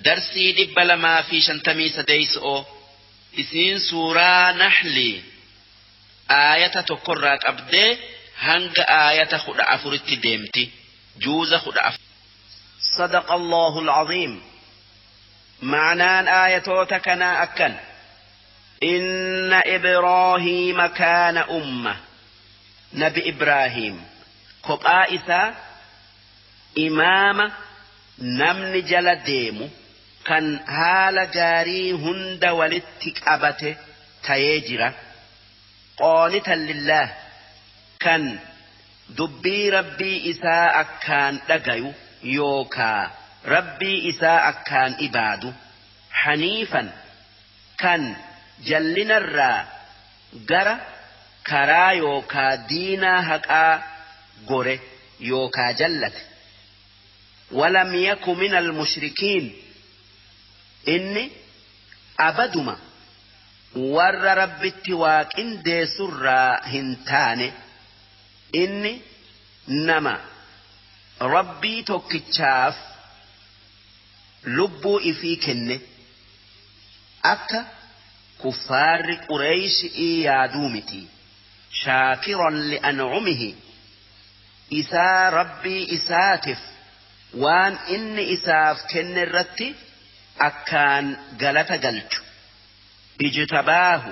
Darsii 253 isiin suuraa Nahlii aayata 1 irraa qabdee hanga aayata 14tti deemti. Juuza 14. صدق الله العظيم. Ma'anaan aayatoota kanaa akkan: إن إبراهيم كان أمة. Nabi Ibraahiim kophaa isaa imaama namni jala deemu kan haala gaarii hunda walitti qabate tayee jira. قانتا لله, kan dubbii Rabbii isaa akkaan dhagayu yookaa Rabbii isaa akkaan ibaadu. حنيفا, kan jallinarraa gara karaa yookaa diinaa haqaa gore yookaa jallate. ولم يك من المشركين, inni abaduma warra Rabbitti waaqindeessurraa hin taane. Inni nama Rabbii tokkichaaf lubbuu ifii kenne, akka kuffaarri Qureeyshii yaaduu miti. شاكرا لأنعمه, isaa Rabbii isaatiif waan inni isaaf kenne irratti akkaan galata galchu. اجتباه,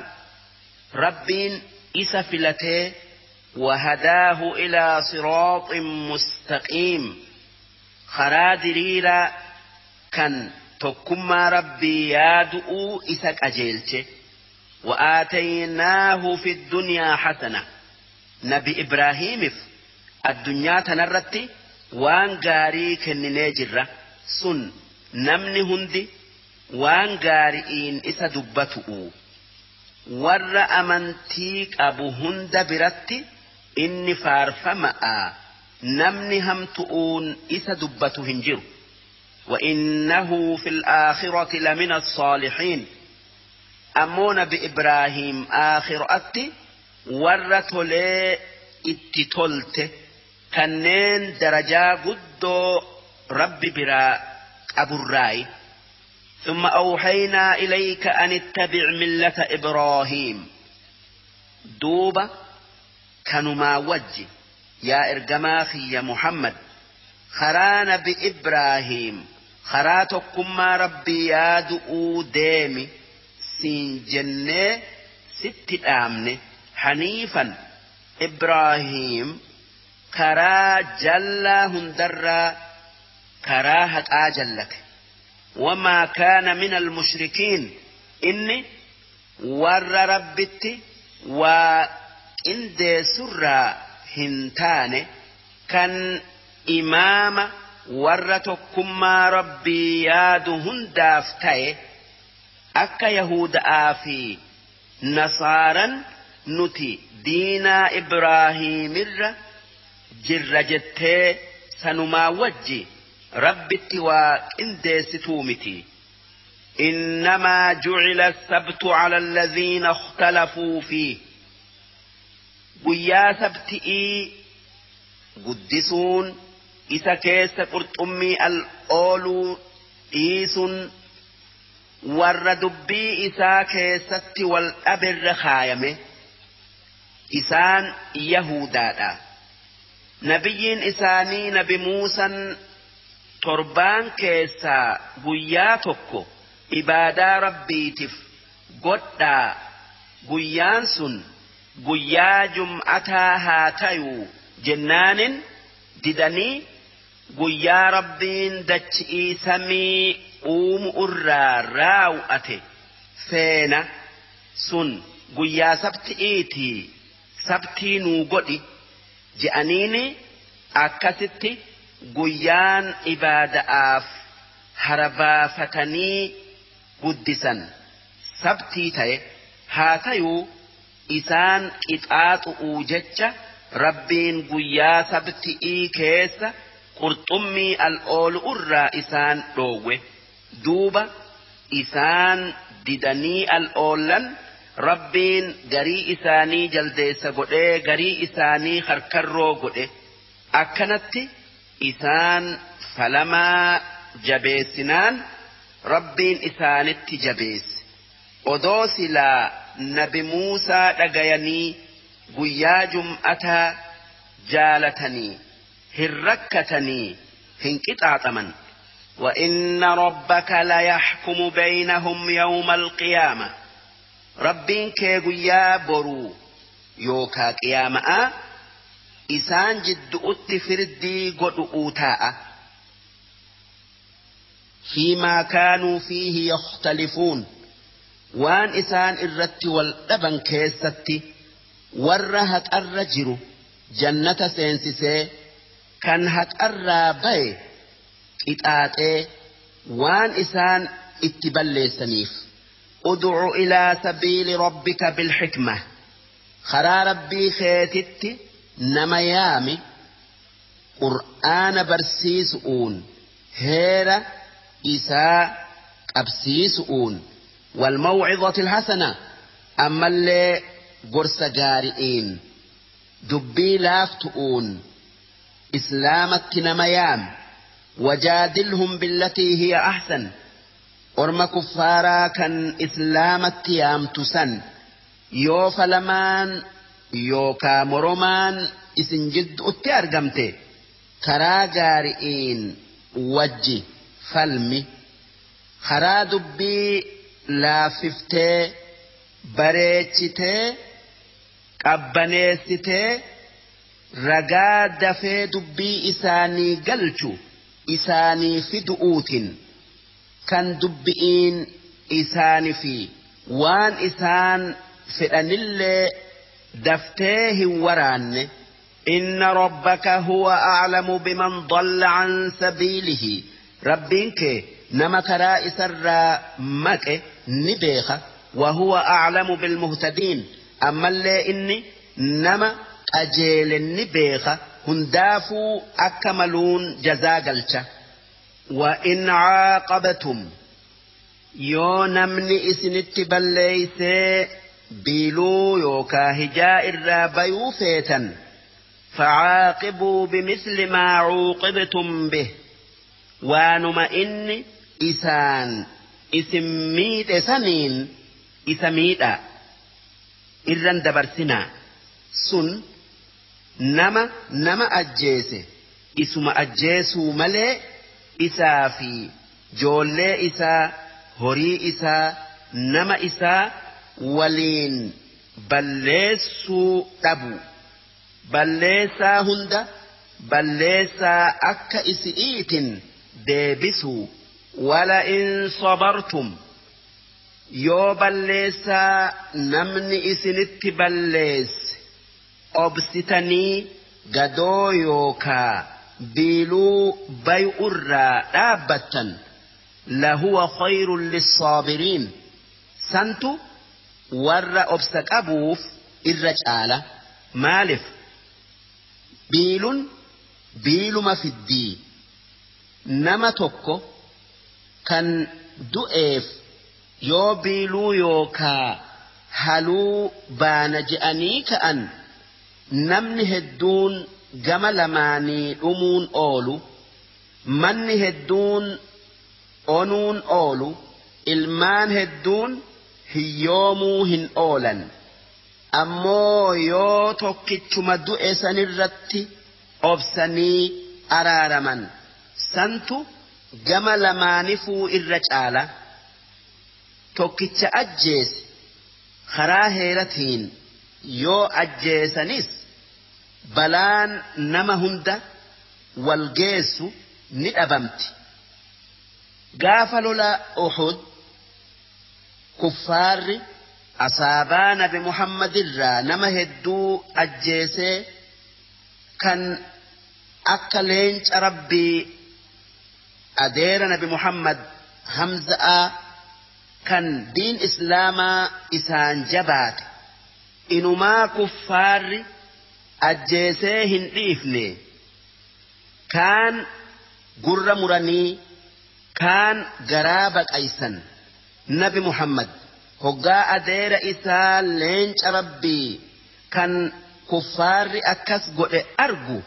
Rabbiin isa filatee. وهداه إلى صراط مستقيم, karaa diriiraa kan tokkummaa Rabbii yaadu'uu isa qajeelche. وآتيناه في الدنيا حسنة, Nabi Ibraahiimiif addunyaa tanarratti waan gaarii kenninee jirra. Sun namni hundi waan gaari'iin isa dubbatu'u. Warra amantii qabu hunda biratti inni faarfama'a, namni hamtu'uun isa dubbatu hin jiru. وإنه في الآخرة لمن الصالحين. Ammoo Nabi Ibraahiim aakhiraatti warra tolee itti tolte, kanneen darajaa guddoo Rabbi biraa qaburraayi. ثم أوحينا إليك أن اتبع ملة إبراهيم. Duuba kanumaa wajji, yaa ergamaa kiyya Muhammad, karaa Nabi Ibraahiim, karaa tokkummaa Rabbii yaadu'uu deemi siin jennee sitti dhaamne. حنيفا, Ibraahiim karaa jallaa hundarraa karaa haqaa jallate. وما كان من المشركين, inni warra Rabbitti waa qindeessurraa hin taane, kan imaama warra tokkummaa Rabbii yaadu hundaaf ta'e, akka Yahuda'aa fi Nasaaran nuti diinaa Ibraahiimirra jirra jettee sanumaa wajji Rabbitti waa qindeessituu miti. إنما جعل السبت على الذين اختلفوا فيه. Guyyaa sabti'ii guddisuun, isa keessa qurxummii al ooluu dhiisuun, warra dubbii isaa keessatti wal dhaberra kaayame. Isaan Yahudaadha. Nabiyyiin isaanii Nabi Muusan torbaan keessaa guyyaa tokko ibaadaa Rabbiitiif godhaa, guyyaan sun guyyaa jum'ataa haa tayuu jennaanin didanii, guyyaa Rabbiin dachi'ii samii uumu irraa raaw'ate feena, sun guyyaa sabti'iitii sabtii nuu godhi je'aniini, akkasitti guyyaan ibaada'aaf harabaafatanii guddisan sabtii ta'e. Haa tayuu isaan qixaaxu'uu jecha Rabbiin guyyaa sabti'ii keessa qurxummii al oolu irraa isaan dhoowwe. Duuba isaan didanii al oollan. Rabbiin garii isaanii jaldeessa godhee, garii isaanii harkarroo godhe. Akkanatti isaan falamaa jabeessinaan Rabbiin isaanitti jabeesse. Odoo silaa nabi Muusaa dhagayanii guyyaa jum'ataa jaalatanii hin rakkatanii hin qixaaxaman. وإن ربك ليحكم بينهم يوم القيامة ربين كي برو يوكا قيامة إسان جد أتفردي قد أوتاء فيما كانوا فيه يختلفون وان إسان الرت والأبن كيستي ورهت الرجر جنة سينسيسي كانهت الرابي qixaaxee waan isaan itti balleessaniif. Ud'u ilaa sabiili rabbika bilxikma, karaa rabbii keetitti nama yaami qur'aana barsiisu'uun heera isaa qabsiisu'uun walmawcidati alhasana ammallee gorsa gaari'iin dubbii laaftu'uun islaamatti nama yaami. وجادلهم بالتي هي أحسن أرم كفارا كان إسلامت يامتسن يو فلمان يو كامرمان إسن جد أتي كرا جارئين وجي فلمي خرا دبي لافتي بريتشتي قبنيستي رقا دفي دبي إساني قلتو isaanii fidu'uutin kan dubbi'iin isaanii fi waan isaan fedhanillee daftee hin waraanne. Inna rabbaka huwa a'lamu biman dalla an sabiilihi, rabbiin kee nama karaa isarraa maqe ni beeka. Wa huwa a'lamu bilmuhtadiin, ammallee inni nama qajeele ni beeka. Hundaafuu akka maluun jazaa galcha. Wa in caaqabtum, yoo namni isinitti balleeysee biiluu yookaa hijaa irraa bayuu feetan, facaaqibuu bimisli maa cuuqibtum bih, waanuma inni isaan isin miidhe saniin isa miidha irran dabarsinaa. Sun nama ajjeese isuma ajjeesuu malee isaa fi joollee isaa horii isaa nama isaa waliin balleessuu dhabu. Balleessaa hunda balleessaa akka isi'iitin deebisuu. Wala in sabartum, yoo balleessaa namni isinitti balleesse obsitanii gadoo yookaa biiluu bay'urraa dhaabbattan, lahuwa khayrun lissaabiriin, santu warra obsa qabuuf irra caala. Maalif biilun biiluma fiddii nama tokko kan du'eef yoo biiluu yookaa haluu baana je'anii ka'an namni hedduun gama lamaanii dhumuun oolu, manni hedduun onuun oolu, ilmaan hedduun hiyyoomuu hin oolan. Ammoo yoo tokkichuma du'e sanirratti obsanii araaraman santu gama lamaanifuu irra caala. Tokkicha ajjeese karaa heeratiin yoo ajjeesanis balaan nama hunda wal geessu ni dhabamti. Gaafa lola Uhud kuffaarri asaabaa nabi Muhammadirraa nama hedduu ajjeesee kan akka leenca rabbii adeera nabi Muhammad Hamza'aa kan diin islaamaa isaan jabaate inumaa kuffaarri ajjeesee hin dhiifne. Kaan gurra muranii kaan garaa baqaysan. Nabi Muhammad hoggaa adeera isaa leenca rabbii kan kuffaarri akkas godhe argu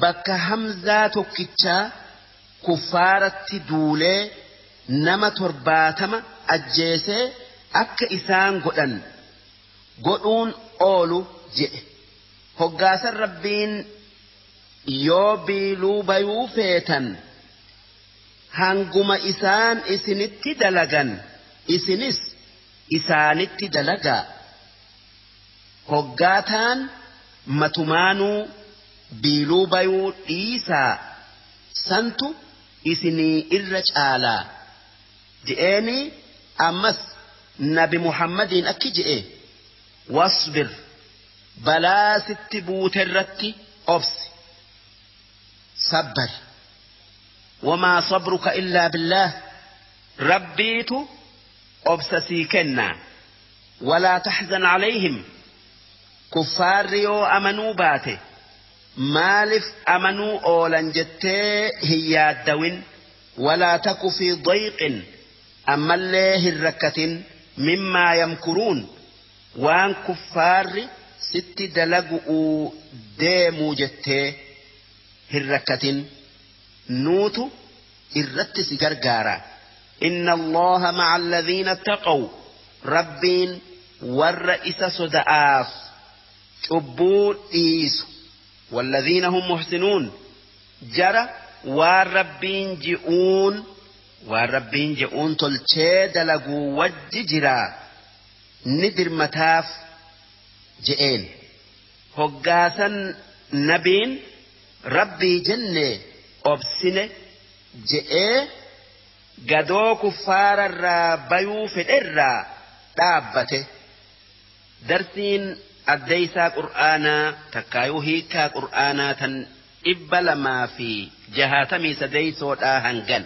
bakka Hamzaa tokkichaa kuffaaratti duulee Nama 70 ajjeesee akka isaan godhan godhuun oolu je'e. Hoggaasan Rabbiin yoo biiluu bayuu feetan hanguma isaan isinitti dalagan isinis isaanitti dalagaa. Hoggaataan matumaanuu biiluu bayuu dhiisaa santu isinii irra caalaa je'eeni. Ammas Nabi Muhammadiin akki je'e: wasbir, balaa sitti buuterratti obsi, sabbari. Wamaa sabruka illaa billaah, Rabbiitu obsa sii kennaa. Walaa taxzan calayhim, kuffaarri yoo amanuu baate maaliif amanuu oolan jettee hin yaaddawin. Walaa taku fi dayqin, ammallee hin rakkatin, mimmaa yamkuruun, waan kuffaarri sitti dalagu'uu deemuu jettee hin rakkatin, nuutu irratti si gargaara. Inna Allaha ma'a alladhiina ittaqaw, Rabbiin warra isa soda'aaf cubbuu dhiisu, walladhiina hum muhsinuun, jara waan Rabbiin je'uun tolchee dalaguu wajji jiraa, ni dirmataaf je'een. Hoggaasan nabiin Rabbii jenne obsine je'ee gadoo kuffaararraa bayuu fedherraa dhaabbate. Darsiin addeeysaa qur'aanaa takkaayuu hiikaa qur'aanaa tan 263dhaa hangan.